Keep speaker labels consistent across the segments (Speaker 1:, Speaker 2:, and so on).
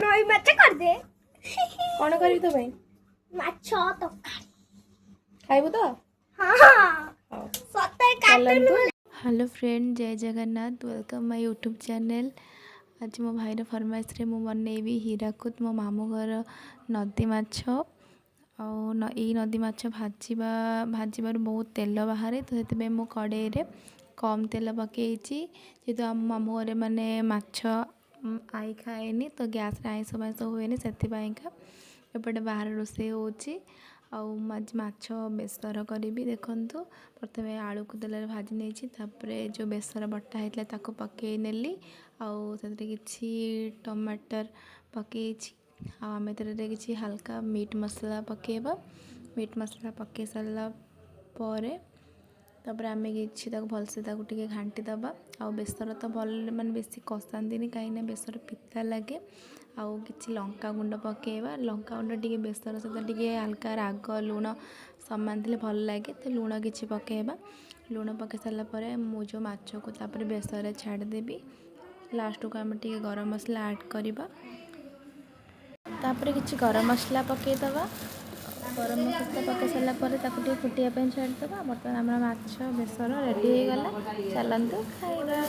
Speaker 1: ନଈ ମାଛ କରିଦେ।
Speaker 2: କ'ଣ କରିବି ତୋ ପାଇଁ?
Speaker 1: ମାଛ ତରକାରୀ।
Speaker 2: ଖାଇବୁ ତ?
Speaker 1: ହଁ।
Speaker 2: ହଉ।
Speaker 1: ସତରେ।
Speaker 2: ଚାଲନ୍ତୁ।
Speaker 1: କାଟୁନ।
Speaker 3: Hello friend, Jay Jagannath. Welcome my YouTube channel. ଆଜି ମୋ ଭାଇର ଫରମାଇଶରେ ମୁଁ ବନେଇବି ହୀରାକୁଦ, ମୋ ମାମୁଁ ଘର ନଦୀ ମାଛ। ଆଉ ଏଇ ନଦୀ ମାଛ ଭାଜିବାରୁ ବହୁତ ତେଲ ବାହାରେ, ତ ସେଥିପାଇଁ ମୁଁ କଡ଼େଇରେ କମ୍ ତେଲ ପକାଇଛି। ଯେହେତୁ ଆମ ମାମୁଁ ଘରେ ମାନେ ମାଛ ଆଈ ଖାଏନି, ତ ଗ୍ୟାସ୍ରେ ଆଇଁଷ ଫାଇଁଷ ହୁଏନି, ସେଥିପାଇଁକା ଏପଟେ ବାହାରେ ରୋଷେଇ ହେଉଛି। ଆଉ ମୁଁ ଆଜି ମାଛ ବେସର କରିବି। ଦେଖନ୍ତୁ, ପ୍ରଥମେ ଆଳୁକୁ ତେଲରେ ଭାଜି ନେଇଛି। ତାପରେ ଯେଉଁ ବେସର ବଟା ହେଇଥିଲା, ତାକୁ ପକାଇ ନେଲି। ଆଉ ସେଥିରେ କିଛି ଟମାଟର ପକାଇଛି। ଆଉ ଆମେ ଏଥିରେ କିଛି ହାଲକା ମିଟ୍ ମସଲା ପକାଇବା। ମିଟ୍ ମସଲା ପକାଇ ସାରିଲା ପରେ ତାପରେ ଆମେ କିଛି ତାକୁ ଭଲସେ ତାକୁ ଟିକେ ଘାଣ୍ଟି ଦେବା। ଆଉ ବେସର ତ ଭଲ ମାନେ ବେଶୀ କଷାନ୍ତିନି, କାହିଁକିନା ବେସର ପିତା ଲାଗେ। ଆଉ କିଛି ଲଙ୍କା ଗୁଣ୍ଡ ପକାଇବା। ଲଙ୍କା ଗୁଣ୍ଡ ଟିକେ ବେସର ସହିତ ଟିକେ ହାଲକା ରାଗ, ଲୁଣ ସମାନ ଥିଲେ ଭଲ ଲାଗେ, ତ ଲୁଣ କିଛି ପକାଇବା। ଲୁଣ ପକାଇ ସାରିଲା ପରେ ମୁଁ ଯେଉଁ ମାଛକୁ ତାପରେ ବେସରରେ ଛାଡ଼ିଦେବି। ଲାଷ୍ଟକୁ ଆମେ ଟିକେ ଗରମ ମସଲା ଆଡ଼୍ କରିବା। ତାପରେ କିଛି ଗରମ ମସଲା ପକାଇଦେବା। ଗରମ ମସଲା ପକାଇ ସାରିଲା ପରେ ତାକୁ ଟିକେ ଫୁଟିବା ପାଇଁ ଛାଡ଼ିଦେବା। ବର୍ତ୍ତମାନ ଆମର ମାଛ ବେସର ରେଡ଼ି ହେଇଗଲା। ଚାଲନ୍ତୁ ଖାଇବା।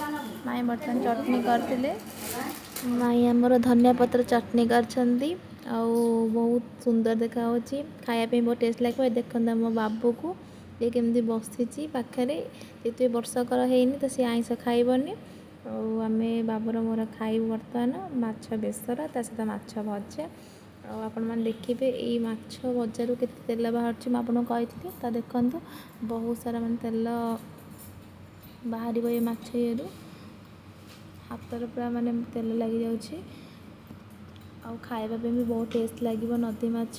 Speaker 3: ମାଇଁ ବର୍ତ୍ତମାନ ଚଟଣି କରିଥିଲେ। ମାଇଁ ଆମର ଧନିଆ ପତ୍ର ଚଟଣି କରିଛନ୍ତି ଆଉ ବହୁତ ସୁନ୍ଦର ଦେଖାହେଉଛି। ଖାଇବା ପାଇଁ ବହୁତ ଟେଷ୍ଟ ଲାଗିବ। ଏ ଦେଖନ୍ତୁ ଆମ ବାବୁକୁ, ଇଏ କେମିତି ବସିଛି ପାଖରେ। ଯେହେତୁ ଏ ବର୍ଷକର ହେଇନି, ତ ସିଏ ଆଇଁଷ ଖାଇବନି। ଆଉ ଆମେ ବାବୁର ମୋର ଖାଇବୁ ବର୍ତ୍ତମାନ ମାଛ ବେସର, ତା ସହିତ ମାଛ ଭଜା। ଆଉ ଆପଣମାନେ ଦେଖିବେ, ଏଇ ମାଛ ଭଜାରୁ କେତେ ତେଲ ବାହାରୁଛି। ମୁଁ ଆପଣଙ୍କୁ କହିଥିଲି ତ। ଦେଖନ୍ତୁ, ବହୁତ ସାରା ମାନେ ତେଲ ବାହାରିବ ଏ ମାଛ ଇଏରୁ। ହାତରେ ପୁରା ମାନେ ତେଲ ଲାଗିଯାଉଛି। ଆଉ ଖାଇବା ପାଇଁ ବି ବହୁତ ଟେଷ୍ଟ ଲାଗିବ ନଦୀ ମାଛ।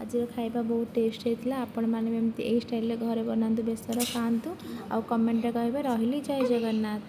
Speaker 3: ଆଜିର ଖାଇବା ବହୁତ ଟେଷ୍ଟ ହେଇଥିଲା। ଆପଣମାନେ ବି ଏମିତି ଏଇ ଷ୍ଟାଇଲରେ ଘରେ ବନାନ୍ତୁ, ବେସର ଖାଆନ୍ତୁ ଆଉ କମେଣ୍ଟରେ କହିବେ। ରହିଲି, ଜୟ ଜଗନ୍ନାଥ।